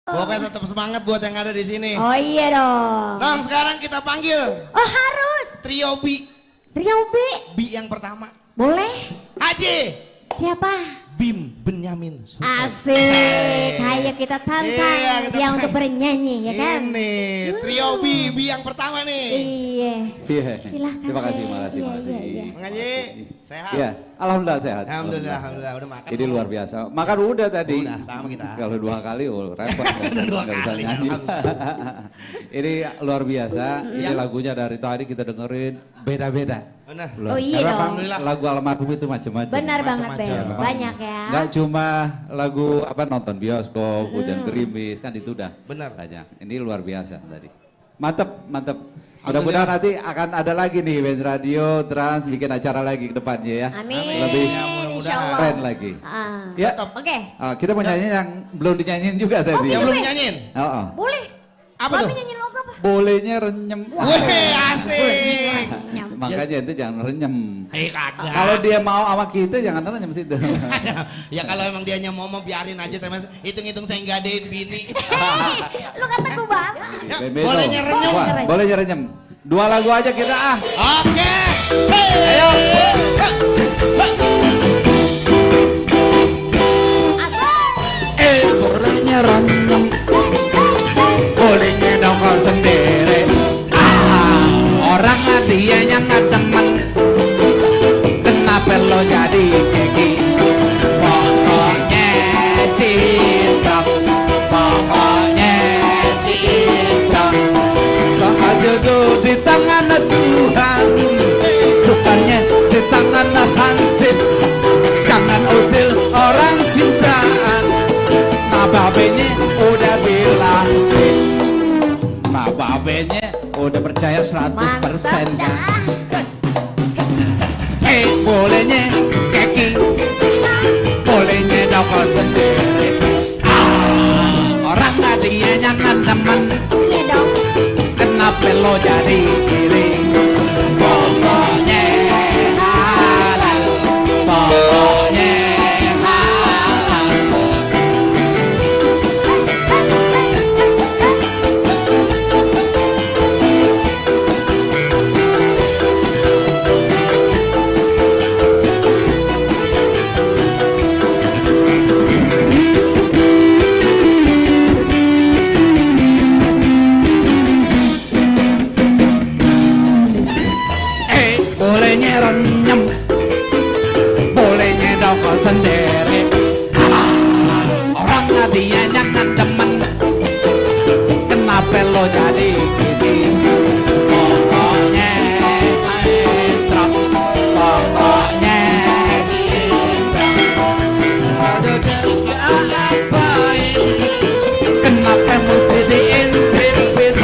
Pokoknya tetap semangat buat yang ada di sini. Oh iya dong. Nong, sekarang kita panggil Oh harus. Trio B. Trio B. B yang pertama. Boleh. Haji. Siapa? Bim Benyamin Sutan. Asik. Ayo kita tantang Iya, kita dia tantang. untuk bernyanyi ya kan? Ini Trio B yang pertama nih. Iya. Iya. Silahkan. Terima kasih, Dek. makasih, Iya, makasih. iya, iya. Mang Haji, sehat? Iya, alhamdulillah sehat. Alhamdulillah udah makan. Ini luar biasa. Makan udah tadi. Udah, sama kita. Kalau 2 kali repot. Dua Nggak bisa kali, nyanyi. Ini luar biasa. Ini lagunya dari tadi kita dengerin beda-beda. Benar. Loh, Oh iya karena dong. Alhamdulillah. Lagu almarhum itu macam-macam. Benar banget Macam-macam. Bel. Banyak ya. Nggak cuma lagu apa nonton bioskop, hujan gerimis kan itu udah Benar. banyak. Ini luar biasa tadi. Mantep, mantep. Mudah-mudahan nanti akan ada lagi nih Benz Radio Trans bikin acara lagi ke depannya ya. Amin. Lebih Ya, mudah-mudahan. Insya Allah. keren lagi. Ah. Ya, Oke. kita mau nyanyi yang belum dinyanyiin juga tadi. Yang Boleh. belum nyanyiin? Oh, Boleh. Apa tuh? Mami nyanyi lagu apa? bolehnya renyem. Wih, asik. Makanya itu jangan renyem. Hei kagak. Kalau dia mau sama kita jangan renyem situ. Ya kalau emang dianya mau biarin aja sama hitung-hitung saya nggadein bini. Lu kata gue banget. Ya, Bebedo. bolehnya renyem. Wah, bolehnya renyem. 2 lagu aja kita ah. Oke. Hey. Ayo. Bolehnya renyem. Bolehnya nongol sendiri. Orang dia yang ngedemen. Kenapa lo jadi keki? Pokoknya cinta. Pokoknya cinta. Sahaja tuh di tangan Tuhan, bukannya di tangan hansip. Jangan usil orang cintaan. Nah babenya udah bilang sih. Nah babenya udah percaya 100% kan. Bolehnya keki, bolehnya nongol sendiri. Orang tadi yang teman. Iya dong. Kenapa lo jadi kiri? Pokoknya halal, pokoknya halal. Bolehnya renyem, bolehnya nongol sendiri. Orang dia jangan demen. Kenapa lo jadi gini? Pokoknya intro, pokoknya intro. Ada apain? Kenapa mesti diintipin?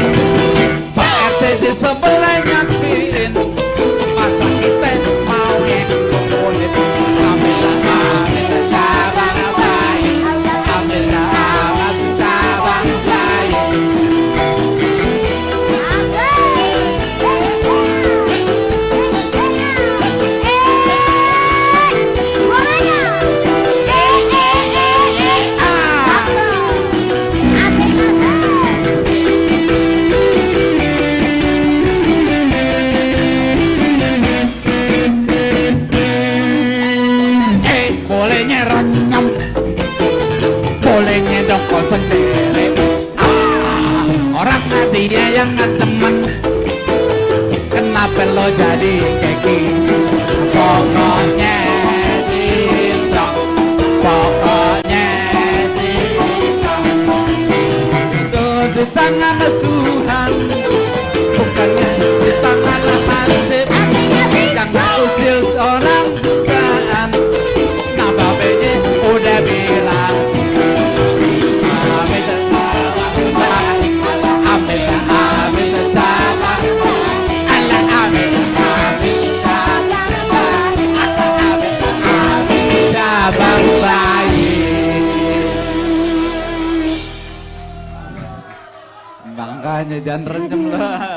Pak RT di sebelah nyaksiin. Masa kita mau yang kulit. Ambillah cabang lain. Ambillah cabang lain. Bolehnya renyem, bolehnya dongkol sendiri. Orang dia yang teman. Kenapa lo jadi keki? Pokoknya cinta, pokoknya cinta. Itu di tangan Tuhan, bukannya di tangan hansip. Jangan usil orang bukan. Nah babenya udah bilang ambil cabang, ambil cabang, ala ambil cabang bayi. Makanya jangan rencem lah.